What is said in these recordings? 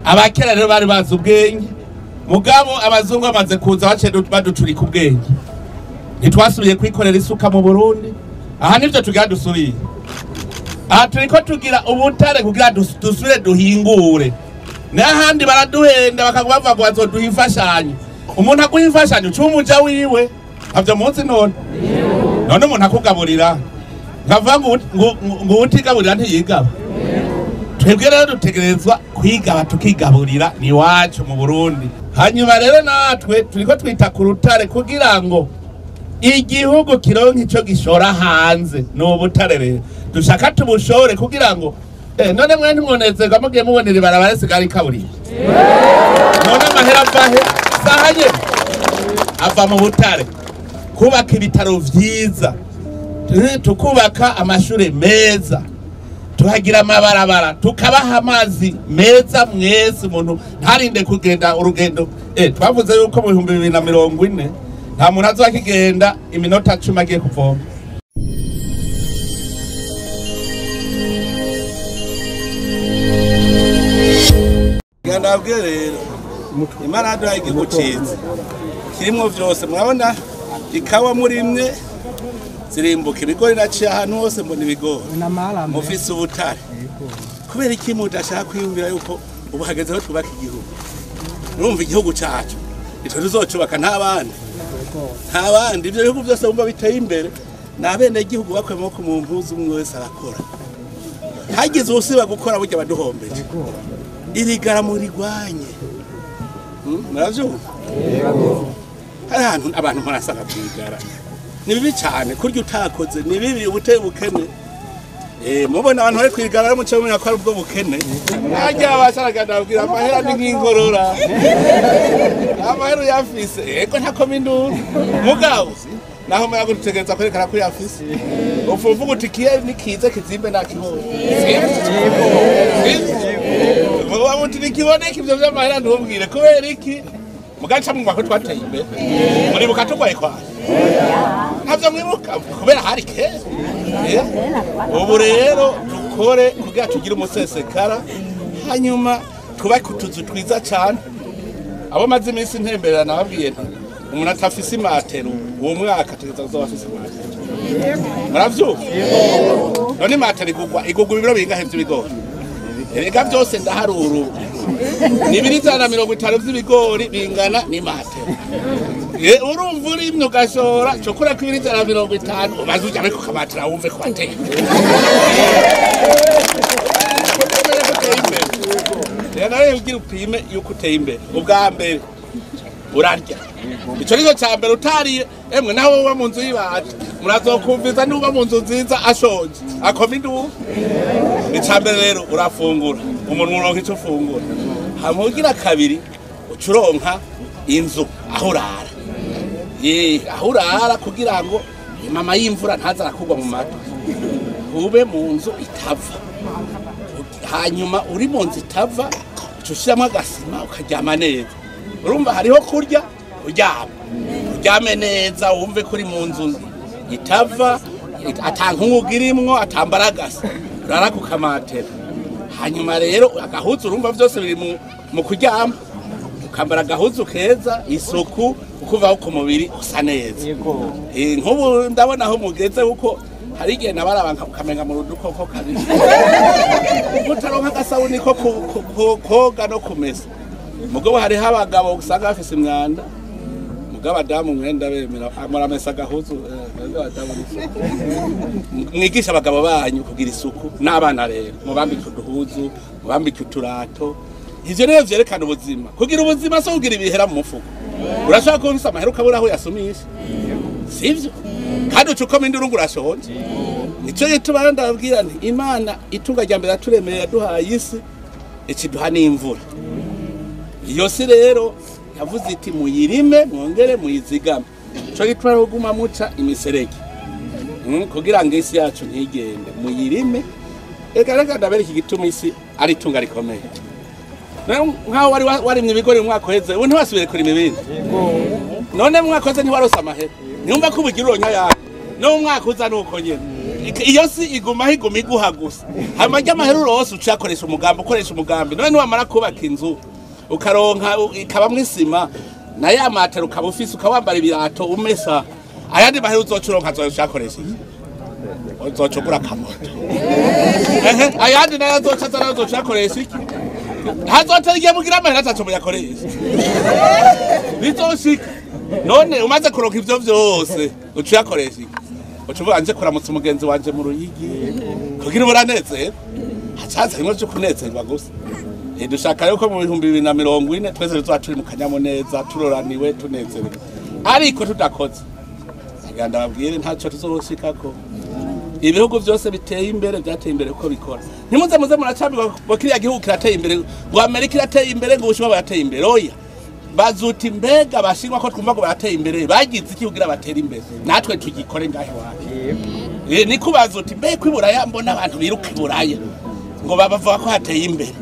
Abakera rero bari bazi ubwenge, mugabo abazungu bamaze kuza bace baducurika ubwenge. Ntitwasubiye kwikorera isuka mu Burundi. Aha nivyo tugira dusubiye. Aha turiko tugira ubutare kugira dusubire duhingure. N'ahandi baraduhenda bakavuga ngo bazoduha imfashanyo. Umuntu aguha imfashanyo uca umuja wiwe. Ntavyo muzi none? None umuntu akugaburira nkavuga ngo utigaburira ntiyigaba. Twebwe rero dutegerezwa kwigaba tukigaburira ni iwacu mu Burundi. Hanyuma rero natwe turiko twita ku rutare kugira ngo igihugu kironke ico gishora hanze. Ni ubutare rero dushaka tubushore kugira ngo none mwe ntimwonezerwa mugiye mubonera ibarabara risigara ikaburimbo. None amahera ava he? Saha nyene ava mu butare. Kubaka ibitaro vyiza, tukubaka amashure meza, tuhagira amabarabara, tukabaha amazi meza mwese, umuntu ntarinde kugenda urugendo. Twavuze yuko mu 2040 nta muntu azoba akigenda iminota 10 agiye kuvoma. Ndababwire rero, Imana yaduhaye igihugu ciza kirimwo vyose. Murabona ikawa murimwe zirimbuka, ibigori naciye ahantu hose mbona ibigori. Mufise ubutare. Kubera iki mudashaka kwiyumvira yuko ubu hageze aho twubaka igihugu? Urumva igihugu cacu nitwe tuzocubaka, nta bandi, nta bandi. Ivyo bihugu vyose wumva biteye imbere ni abenegihugu bakuye amaboko mu mpuzu, umwe wese arakora. Hagize uwusiba gukora burya baduhombeje. Irigara murirwanye. Muravyumva? Hari ahantu abantu murasanga kwigara. Ni bibi cane kurya utakoze, ni bibi, ubuteye ubukene. Mubona abantu bari kwigara muce mumenya ko ari ubwo bukene. Harya abasharaga ndababwira amahera ni nk'inkorora. Amahera uyafise, ego ntakoma induru. Mugabo naho mara gutegereza kwerekana ko uyafise. Upfa uvuga uti kiye nikize kizimbe nakibonye. Muba muti nikiboneka ivyo vy'amahera ntumbwire kubera iki? Mugaca mwumva ko twateye imbere. Muribuka turwaye kwaje. Ntavyo mwibuka kubera hari kera. Ubu rero dukore kugira tugire umusesekara, hanyuma twubake utuzu twiza cane. Abo maze iminsi ntemberera nababwiye nti umuntu atafise imatero uwo mwaka ategerezwa kuzoba afise imatero. Muravyumva? None imatero igugwa ibiro bingahe vy'ibigori? Erega vyose ndaharura ubu. Ni ibiro 150 vy'ibigori bingana n'imatero. Urumva urimye ugashora, cokora ko ibiro 150 ubanze ujame ku kamatera wumve ko wateye. Rero nawe ugira upime yuko uteye imbere. Ubwa mbere urarya. Ico nico ca mbere utariye, emwe nawe uba mu nzu y'ibati murazokumviza n'uba mu nzu nziza ashonje akoma induru. Ica mbere rero urafungura, umuntu uronka ico ufungura. Hama ugira kabiri uca uronka inzu aho urara. Aho urara kugira ngo mama y'imvura ntaze arakugwa mu matwi, ube mu nzu itava. Hanyuma uri mu nzu itava uca ushiramwo agasima ukaryama neza. Urumva hariho kurya uryama, uryame neza wumve ko uri mu nzu itava, ata nkungugu irimwo, ata mbaragasa, urara ku kamatera. Hanyuma rero agahuzu urumva vyose biri mu kuryama, ukambara agahuzu keza, isuku, ukuvaho ku mubiri usa neza. Nk'ubu ndabona aho mugeze kuko hari igihe nabaraba ukamenga mu rudukoko kabiri. Utaronka agasabuni ko koga no kumesa. Mugabo hariho abagabo usanga bafise imyanda, mugabo abadamu mwenda bemera muramesa agahuzu, abadamu n'isuku. Mwigisha abagabo banyu kugira isuku n'abana rero mubambike uduhuzu, mubambike uturato. Ivyo rero vyerekana ubuzima. Kugira ubuzima so kugira ibihera mu mufuko. Urashobora kuba ufise amahera ukabura aho uyasumisha, sivyo? Kandi uca ukoma induru ngo urashonje. Nico gituma rero ndababwira nti Imana itunga rya mbere yaturemeye yaduhaye isi, ikiduha n'imvura. Iyo si rero yavuze iti muyirime mwongere muyizigame. Nico gituma rero guma muca imiserege kugira ngo isi yacu ntigende, muyirime. Eka reka ndabereka igituma isi ari itunga rikomeye. Nkaho wari warimye ibigori mu mwaka uheze, ubu ntiwasubire kurima ibindi. None mu mwaka uheze ntiwarose amahera. Niyumva ko ubugira uronka yawe. No mu mwaka uza nuko nyene. Iyo si iguma iguma iguha gusa. Hanyuma ry'amahera urose ucakoresha umugambi, ukoresha umugambi. None niwamara kubaka inzu ukaronka ikabamwo isima na ya matera ukaba ufise, ukawambara ibirato umesa, ayandi mahera uzoca uronka azocakoresha iki? Uzoca ugura akamoto. Ayandi nayo azoca aza nayo uzoca uyakoresha iki? Ntazotera igihe mugira amahera ataco muyakoresha. Bizoshika. None umaze kuronka ivyo vyose uca uyakoresha iki? Uca uvuga nje kuramutsa umugenzi wanje mu Ruyigi kugira uburanezerwa. Hacaza rimwe vyo kunezerwa gusa. Dushaka yuko mu 2040 twese tuzoba turi mu kanyamuneza, turoraniwe, tunezerewe. Ariko tudakoze, ngira ndababwire, ntaco tuzoshikako. Ibihugu vyose biteye imbere vyateye imbere uko bikora. Ntimuze muze muracambirwa ngo kiriya gihugu kirateye imbere, ngo Amerika irateye imbere, ngo Ubushinwa burateye imbere. Oya, bazuta imbega bashirwa ko twumva ngo barateye imbere, bagize iki kugira batere imbere? Natwe tugikore ngahe iwacu. Niko bazuta imbega ko iburaya mbona abantu biruka iburaya ngo babavuga ko hateye imbere.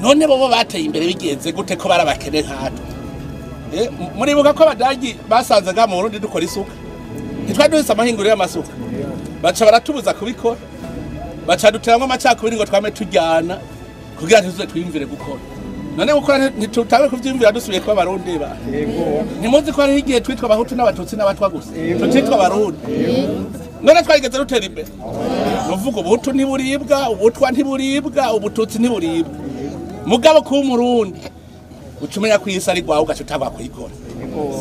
None bobo bateye imbere bigenze gute ko barabakene nkatwe? Muribuka ko abadagi basanze nga mu Burundi dukora isuka, ntitwari duhise amahinguriro y'amasuka, baca baratubuza kubikora, baca duteramwo amacakubiri ngo twame tujyana kugira ntituze twiyumvire gukora. None gukora ntitutabe kuvyiyumvira dusubiye kuba abarundi ba? Ntimuzi ko hariho igihe twitwa abahutu n'abatutsi n'abatwa gusa, tutitwa abarundi? None twarigeze dutera imbere? Nuvuga ubuhutu ntiburibwa, ubutwa ntiburibwa, ubututsi ntiburibwa. Mugabo kuba umurundi uca umenya ko isi ari rwawe, ugaca utangwa kuyikora.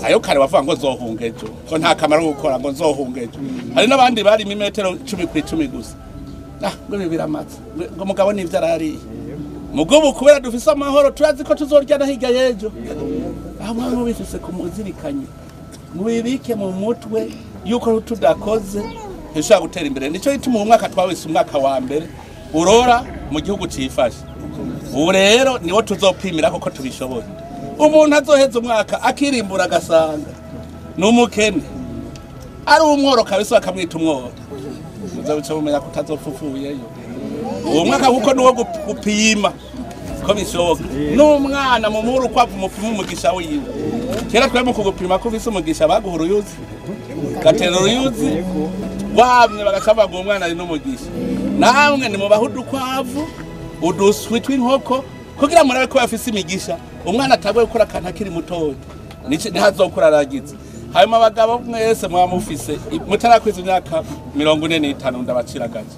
Ayo kare bavuga ngo nzohunga ejo, ko nta kamaro ko gukora, ngo nzohunga ejo. Hari n'abandi barima imetero 10 ku 10 gusa, ah, ngo ibi biramatse, ngo mugabo nivyo arariye. Mugabo kubera dufise amahoro, turazi ko tuzorya na hirya y'ejo. Aho mwaba mubifise kumuzirikanye, mubibike mu mutwe yuko tudakoze ntidushobora gutera imbere. Nico gituma uwu mwaka twawise umwaka wa mbere urora mu gihugu cifashe. Ubu rero niwo tuzopimira koko tubishoboye. Umuntu azoheza umwaka akirimbura agasanga ni umukene, ari umworo kabisa, bakamwita umworo, muze mumenya ko utazopfa upfuyeyo uwo mwaka, kuko niwo gupima ko bishoboka. N'umwana mumuhura ukwavu, umupima umugisha wiwe. Kera twari mu kugupima ko ufise umugisha, baguha uruyuzi, gatera uruyuzi wamye, bagaca baguha uwo mwana ari n'umugisha. Namwe nimubahe udukwavu, uduswi tw'inkoko, kugira murabe ko bafise imigisha. Umwana atagwe gukora akantu akiri mutoya, ntihazokura aragize. Hanyuma abagabo mwese mwaba mufise mutarakwiza imyaka 45, ndabacira agace.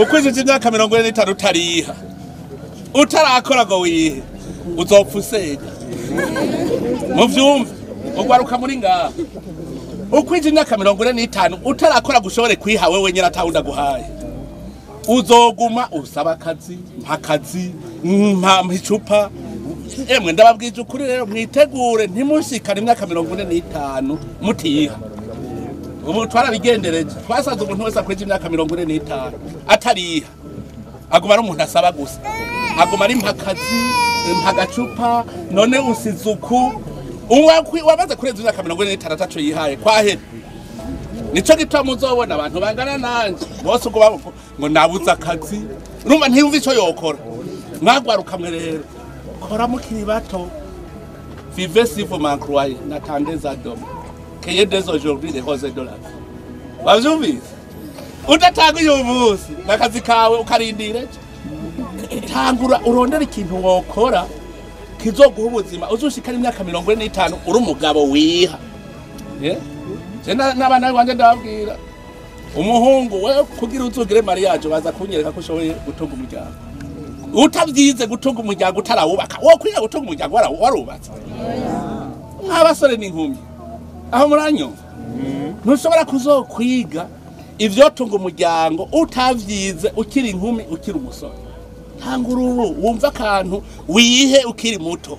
Ukwijije imyaka 45 utariha, utarakora ngo wihe, uzopfa usega. Muvyumve, ugwaruka muri ngaha, ukwije imyaka 45 utarakora ngo ushobore kwiha wewe nyene atawundi aguhaye, uzoguma usaba akazi, mpa akazi, mpa icupa. Emwe, ndababwije ukuri rero, mwitegure, ntimushikane imyaka 45 mutiha. Ubu twarabigendereje, twasanze umuntu wese akwije imyaka 45 atariha aguma ari umuntu asaba gusa, aguma ari mpakazi, mpagacupa. None usize uku wamaze kurenza imyaka 46 ataco yihaye, kwahera. Nico gituma muzobona abantu bangana nanje bose ubwo bavuga ngo nabuze akazi, urumva ntiyumva ico yokora. Mwagwaruka mwe rero, kora mukiri bato. Vivez si vous m'en croyez, n'attendez à demain, cueillez dès aujourd'hui les roses de la vie. Wavyumvise? Udatanga uyu munsi n'akazi kawe ukarindira ejo, tangura urondera ikintu wokora kizoguha ubuzima, uzoshikana imyaka 45 uri umugabo wiha. Yeah? Je n'abana banje ndababwira, umuhungu we, kugira uzugire mariage baza kunyereka ko ushoboye gutunga umuryango. Utabyize gutunga umuryango utarawubaka, wo kwiga gutunga umuryango warubatse? Nk'abasore n'inkumi, aho muranyumva? Ntushobora kuzokwiga ivyotunga umuryango utavyize ukiri inkumi, ukiri umusore. Tangura ubu, wumva akantu wihe ukiri muto.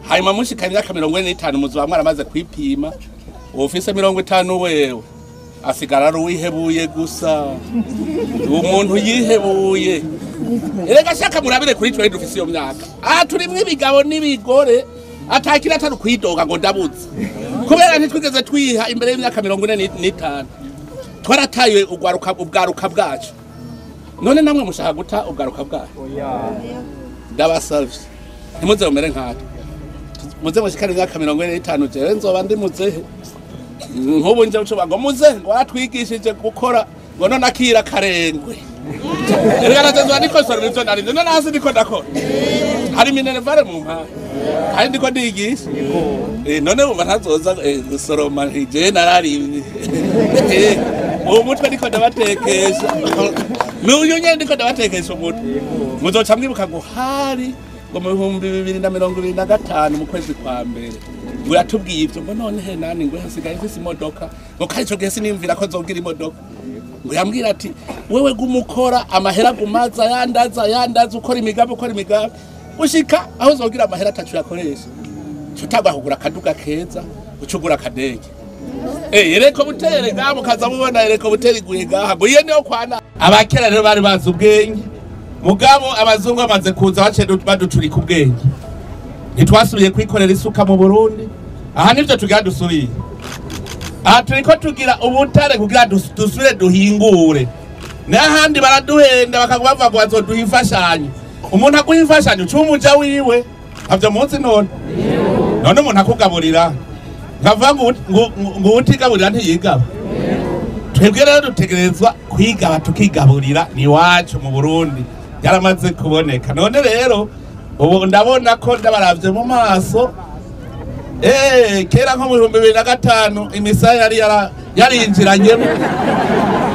Hanyuma mushikana imyaka 45 muzoba mwaramaze kwipima. Ufise 50 wewe asigara ari uwihebuye gusa, umuntu yihebuye. Erega shaka murabire kuri twe dufise iyo myaka, aha turimwo ibigabo n'ibigore atakira atari kwidoga ngo ndabuze, kubera ntitwigeze twiha imbere y'imyaka 45. Twarataye ugwaruka, ubwaruka bwacu. None namwe mushaka guta ubwaruka bwacu? Ndabasavye, ntimuze mumere nkatwe, muze mushikane imyaka 45. Jewe nzoba ndi muzehe. Nk'ubu nje ucuba ngo muzehe ngo waratwigishije gukora. Ngo none akira karengwe. Erega natezwa niko soroma ivyo narimye, none hasi ndiko ndakora. Hari minervare mu mpande. Hari ndiko ndigisha. None wumva ntazoza gusoroma je nararimye. Uwo mutwe ndiko ndabatekesha. N'uyu nyene ndiko ndabatekesha umutwe. Muzoca mwibuka ngo hari ngo mu 2025 mu kwezi kwa mbere. Ngo yatubwiye ivyo ngo none he nani ngo hasigaye mfise imodoka. Ngo kandi ico gihe siniyumvira ko nzogira imodoka. Ngo yambwira ati wewe gumukora amahera gumaza yandaza yandaza ukora imigambi ukora imigambi ushika aho uzogira amahera atacu yakoresha. Tutagwa kugura akaduga keza ucugura akadege. Ereko butere ngaha mukaza mubona ereko butere iguye ngaha ngo iye niyo kwana. Abakera rero bari bazi ubwenge. Mugabo abazungu bamaze kuza bace baducurika ubwenge. Ntitwasubiye kwikorera isuka mu Burundi. Aha nivyo tugira dusubiye. Aha turiko tugira ubutare kugira dusubire duhingure. N'ahandi baraduhenda bakavuga ngo bazoduha imfashanyo. Umuntu aguha imfashanyo cumuja wiwe. Avyo munsi none. None umuntu akugaburira. Ngavuga ngo utigaburira ntiyigaba. Twebwe rero dutegerezwa kwigaba tukigaburira ni wacu mu Burundi. Yaramaze kuboneka. None rero ubu ndabona ko ndabaravye mu maso. Kera nko mu 2005 imisaya yari yarinjiranyemo.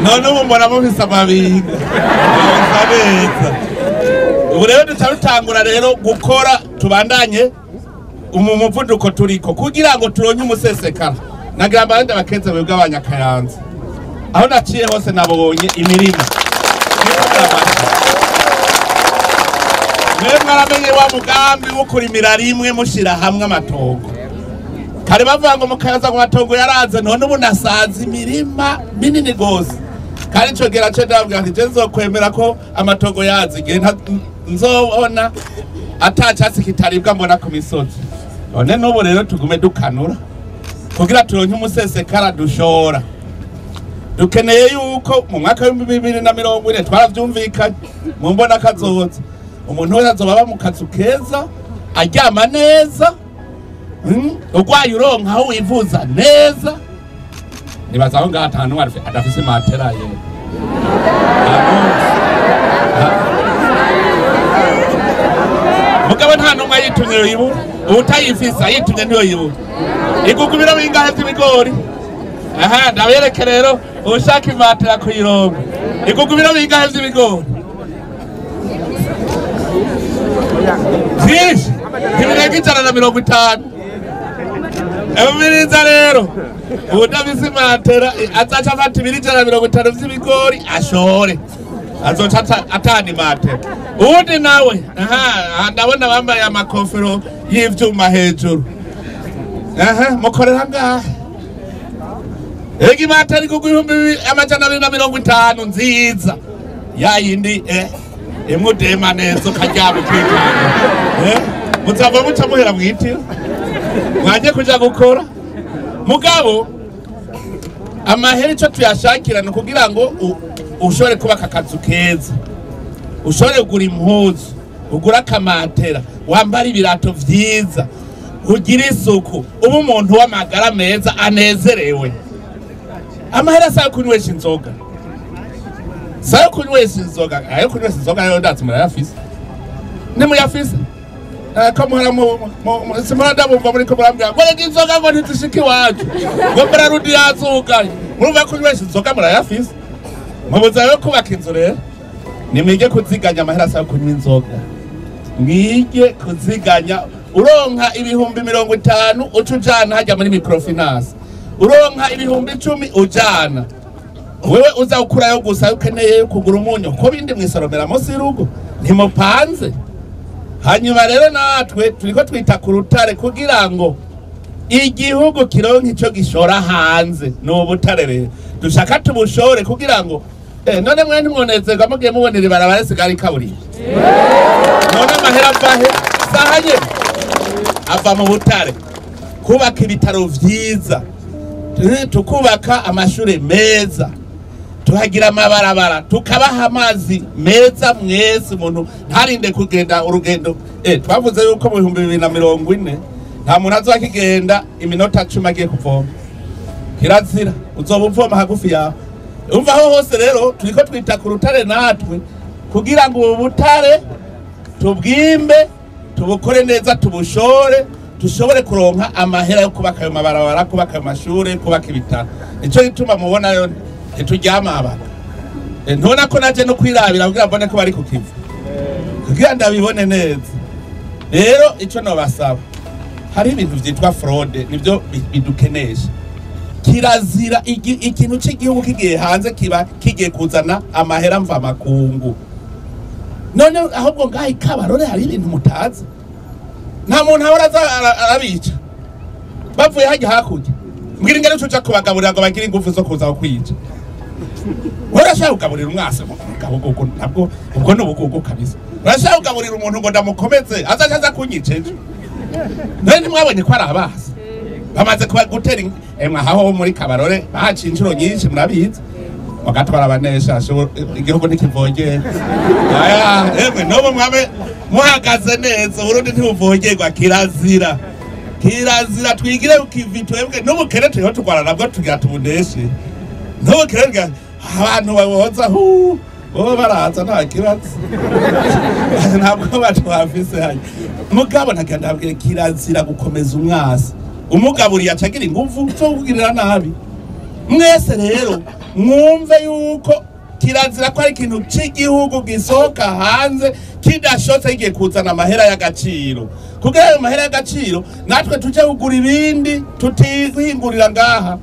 None ubu mbona mufise amabinga. Ubu rero duca dutangura rero gukora tubandanye mu muvuduko turiko kugira ngo turonke umusesekara. Nagira mbande abakeze bwebwe abanyakayanza. Aho naciye hose nabonye imirima. Mwe mwaramenye wa mugambi wo kurimira rimwe mushira hamwe amatongo. Kare bavuga ngo mukayanza ngo matongo yaraze, none ubu nasanze imirima minini gose. Kandi ico gera ce ndababwira nti je nzokwemera ko amatongo yaze igihe nzobona ata catsi kitaribwa mbona ku misozi. None n'ubu rero tugume dukanura kugira turonke umusesekara dushora. Dukeneye yuko mu mwaka w'ibihumbi 2040 twaravyumvikanye mu mbona kazoza. Umuntu wese azoba mu kazu keza aryama neza, urwaye uronka aho wivuza neza. Nibaza aho ngaho ata n'umwe adafise matera ye. Mugabo nta n'umwe ayitumye yoyibura, uwutayifise ayitumye ntiyoyibura. Igugu ibiro bingahe vy'ibigori? Aha ndabereke rero ushaka imatera kuyironka. Igugu ibiro bingahe vy'ibigori? Vyinshi ntibirenga 150. Umviriza rero uwudafise imatera azaca afata ibiro 150 vy'ibigori ashore, azoca atana imatera. Uwundi nawe aha ndabona bambaye amakofero y'ivyuma hejuru. Aha mukorera ngaha. Ega imatera igugwa 250 nziza ya yindi imwe udema neza ukaryama ukikanga. Muzava muca muhera mwitira mwaje kuja gukora. Mugabo amahera ico tuyashakira ni kugira ngo ushobore kubaka akazu keza, ushobore kugura impuzu, ugura akamatera, wambara ibirato vyiza, ugire isuku, ube umuntu w'amagara meza anezerewe. Amahera sayo kunywesha inzoga. Sayo kunywesha inzoga, ayo kunywesha inzoga nayo ndazi murayafise. Nimuyafise? Ko muhora simura ndabumva muriko murambwira ngo reka inzoga ngo ntizishike iwacu. Ngo Brarudi yazugaye. Murumva kunywesha inzoga murayafise. Mubuza yo kubaka inzu rero. Nimwige kuziganya amahera sayo kunywa inzoga. Mwige kuziganya. Uronka 50,000 uca ujana hajya muri microfinance. Uronka 10,000 ujana. Wewe uza ukurayo gusa ukeneye kugura umunyu ko bindi mwisoromera munsi y'urugo ntimupanze. Hanyuma rero natwe turiko twita ku rutare kugira ngo igihugu kironke ico gishora hanze. Ni ubutare rero dushaka tubushore kugira ngo none mwe ntimwonezerwa mugiye mubonera ibarabara risigara ikaburimbo. None amahera ava he? Saha nyene ava mu butare. Kubaka ibitaro vyiza, tukubaka amashure meza, tuhagira amabarabara, tukabaha amazi meza mwese, umuntu ntarinde kugenda urugendo. Twavuze yuko mu 2040 nta muntu azoba akigenda iminota 10 agiye kuvoma. Kirazira uzoba uvoma hagufi yawe. Umva aho hose rero turiko twita ku rutare natwe kugira ngo ubu butare tubwimbe, tubukore neza, tubushore, dushobore kuronka amahera yo kubaka ayo mabarabara, kubaka ayo mashure, kubaka ibitaro. Nico gituma mubona yo ntituryama abantu. Ntubona ko naje no kwirabira kugira mbone ko bari ku kivu, kugira ndabibone neza. Rero ico nobasaba, hari ibintu vyitwa fraude nivyo bidukenesha. Kirazira ikintu c'igihugu kigiye hanze kiba kigiye kuzana amahera mva makungu. None ahubwo ngaha ikabarore hari ibintu mutazi. Nta muntu ahora aza arabica bavuye hajya hakurya. Mbwira ingene uca kubagaburira ngo bagire ingufu zo kuza kwica. Urashaka kugaburira umwase mugabo ubwo ntabwo ubwo ni ubugugu kabisa. Urashaka kugaburira umuntu ngo ndamukomeze azaca aza kunyica ejo. None ntimwabonye ko ari abasi bamaze kuba gutera emwe aho muri Kabarore bahaciye inshuro nyinshi murabizi, bagatwara abanesha igihugu ntikivogera. Aya emwe n'ubu mwabe muhagaze neza, Burundi ntibuvogerwa. Kirazira, kirazira twigire ukivi twebwe n'ubukene turiho turwana nabwo tugira tubuneshe. N'ubukene bwa abantu baboza hu bo baraza nta kibazo, ntabwo batwafise hano. Mugabo ntagira ndabwire, kirazira gukomeza umwasi. Umugaburiye acagira ingufu zo kugirira nabi. Mwese rero mwumve yuko kirazira ko ari ikintu c'igihugu gisohoka hanze kidashotse kigiye kuzana amahera y'agaciro. Kugira ayo mahera y'agaciro natwe tuje kugura ibindi tutihingurira ngaha.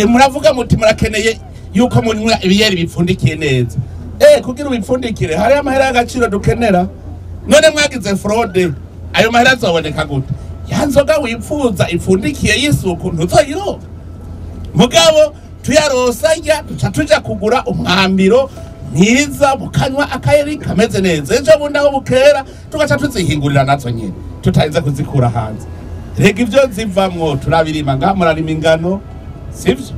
Muravuga muti murakeneye yuko munywa ibiyeri bipfundikiye neza. Kugira ubipfundikire hari amahera y'agaciro dukenera. None mwagize fraude, ayo mahera azoboneka gute? Ya nzoga wipfuza ipfundikiye y'isuku ntuzoyironka. Mugabo tuyarosa njya tuca tuja kugura umwambiro mwiza mukanywa akayeri kameze neza. Ejo bundi aho bukera tugaca tuzihingurira nazo nyene tutarinze kuzikura hanze. Rega ivyo zivamwo turabirima ngaha, murarima ingano sivyo?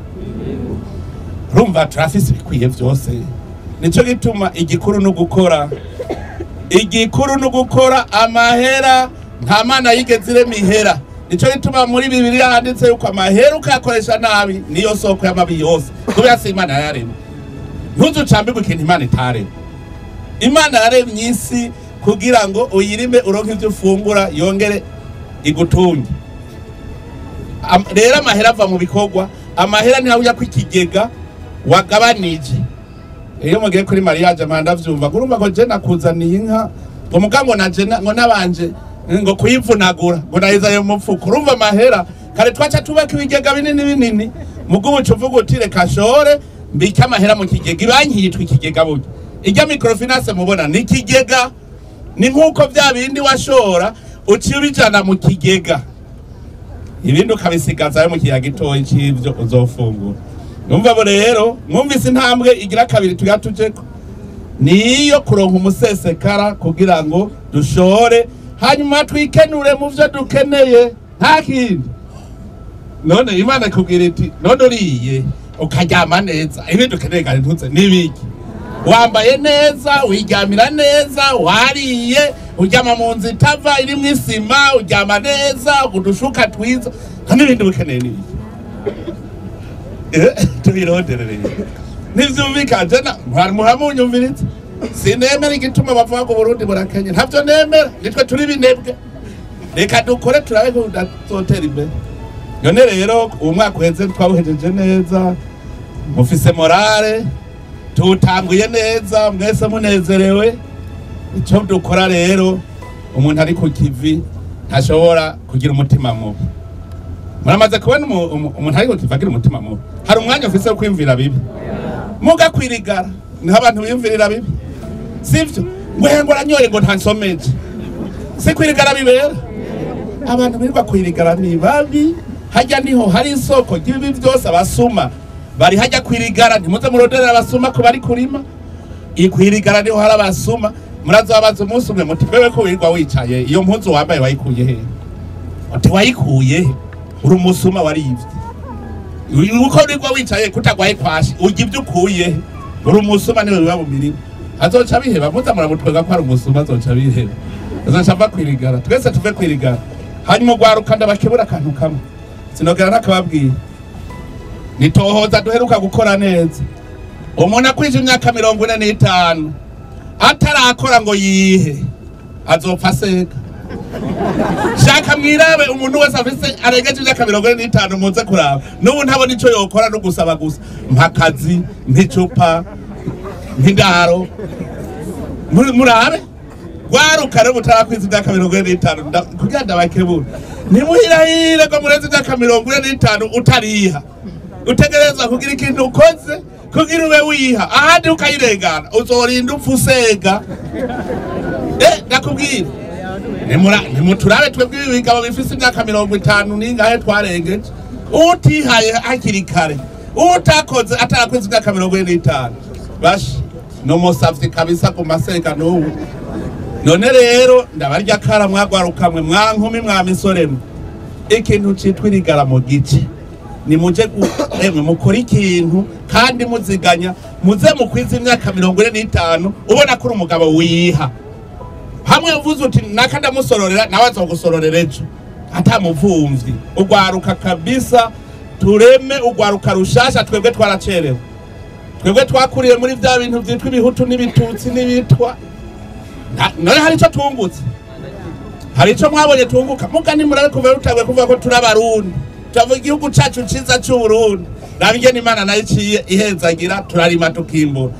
Urumva turafise ibikwiye vyose. Nico gituma igikuru no gukora, igikuru no gukora amahera. Nta mana yigeze irema ihera. Nico gituma muri Bibiliya handitse yuko amahera ukayakoresha nabi niyo soko y'amabi yose, kubera si Imana yaremye. Ntuzucambirwe ikintu Imana itaremye. Imana yaremye isi kugira ngo uyirime uronke ivyo ufungura yongere igutunge. Rero amahera ava mu bikorwa. Amahera ntihabuya ko ikigega wagabanije. Iyo mugiye kuri mariage amanda vyumva, urumva ko je nakuzaniye inka ngo mugabo naje ngo nabanje ngo kuyivunagura ngo nayiza yo mupfuko. Urumva amahera kare twaca tubaka ibigega binini binini, mugubu ucuvuga uti reka shore mbike amahera mu kigega. Ibanki yitwa ikigega burya. Ijya microfinance mubona ni ikigega, ni nkuko vya bindi washora uciye ubijana mu kigega, ibindi ukabisigazayo mu kiyaga gitoyi c'ivyo uzofungura. Numva bo rero mwumvise intambwe igira kabiri tugira tujeko niyo kuronka umusesekara kugira ngo dushore hanyuma twikenure mu vyo dukeneye, nta kindi. None Imana ikubwira iti none uriye ukaryama neza, ibindi ukeneye kandi ntuze n'ibiki. Wambaye neza, wiryamira neza, wariye, uryama mu nzu itava irimwo isima, uryama neza, udushuka twiza, nta n'ibindi ukeneye n'ibiki. Tubirondere rero. Ntivyumvikana je muramunyumviriza. Sinemera igituma bavuga ngo Burundi burakenye, ntavyo nemera, nitwe turi binebwe. Reka dukore turabe ko tudazotera imbere. None rero uwo mwaka uheze twawuhejeje neza, mufise morale, tuwutanguye neza, mwese munezerewe. Ico dukora rero, umuntu ari ku kivi ntashobora kugira umutima mubi. Muramaze kubona umuntu ari ku kivi agira umutima mubi? Hari umwanya ufise wo kwiyumvira bibi. Muga kwirigara niho abantu biyumvirira bibi, sivyo? Ngo ngo aranyoye ngo ntansomeje, si kwirigara bibera. Abantu birirwa kwirigara ni babi. Hajya niho hari isoko ry'ibibi byose. Abasuma bari hajya kwirigara, ntimuze muroderera abasuma ko bari kurima. Ikwirigara niho hari abasuma. Murazabaza umunsi umwe muti wewe ko wirirwa wicaye, iyo mpuzu wambaye wayikuye he? Uti wayikuye he? Uri umusuma warivye. Uko wirirwa wicaye kutagwaye kwashi, urya ivyo ukuye he? Uri umusuma niwe biba mu mirima. Azoca biheba, muza muramutwega ko ari umusuma, azoca biheba, azoca ava kwirigara. Twese tuve kwirigara. Hanyuma ugwaruka ndabakebura akantu kamwe, sinogera nakababwiye. Nitohoza duheruka gukora neza. Umuntu akwije imyaka 45 atarakora ngo yihe azopfa aseka. Shaka mwirabe umuntu wese afise arengeje imyaka 45 muze kuraba. N'ubu ntabona ico yokora no gusaba gusa. Mpakazi, mpicupa, mpindaro. Murabe gwaruka rero mutarakwiza imyaka 45 kugira ndabakebura. Ntimuhirahire ko murenze imyaka 45 utariha. Utegerezwa kugira ikintu ukoze kugira ube wiha, ahandi ukayirengana uzorinda upfa usega. Ndakubwira nimuturabe twebwe ibigabo bifise imyaka 50 n'ingahe twarengeje. Utihaye hakiri kare, utakoze atarakwiza imyaka 45 bash nomusavye kabisa ku masega n'ubu. None rero ndabarya kara mwagwarukamwe mwa nkumi mwa misore mwe, ikintu citwa irigara mu gice nimuje emwe mukora ikintu kandi muziganya, muze mukwiza imyaka 45 ubona ko uri umugabo wiha. Hamwe uvuze uti naka ndamusororera nawe azogusororera ejo atamuvumvyi. Ugwaruka kabisa, tureme ugwaruka rushasha. Twebwe twaracerewe, twebwe twakuriye muri vya bintu vyitwa ibihutu n'ibitutsi n'ibitwa. None hari ico tungutse? Hari ico mwabonye tunguka? Muga nimurabe kuva rutangwe kuvuga ko turi abarundi, turavuga igihugu cacu ciza c'Uburundi. Raba ingene Imana nayo iciye ihezagira, turarima tukimbura.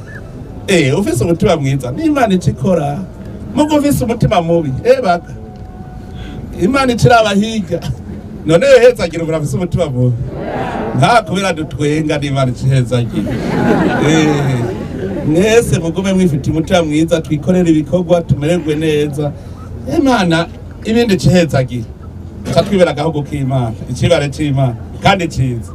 Ufise umutima mwiza n'Imana ica ikora. Muga ufise umutima mubi, baga Imana iciraba hirya. None yohezagira umuntu afise umutima mubi? Nta kubera dutwenga n'Imana icihezagira. Mwese mugume mwifite umutima mwiza, twikorere ibikorwa tumererwe neza. Imana ibindi cihezagira. Ca twibera agahugu k'Imana, icibare c'Imana kandi ciza.